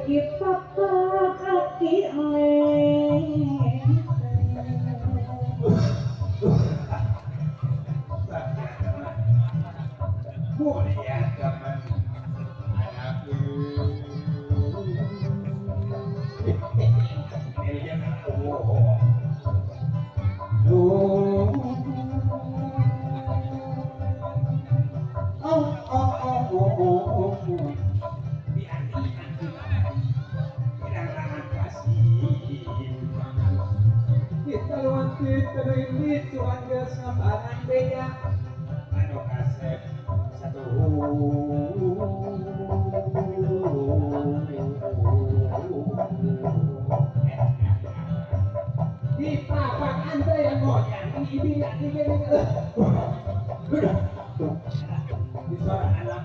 Beuki papak aki lengser. Mulia teman anakku. Di papak anda yang goyang, di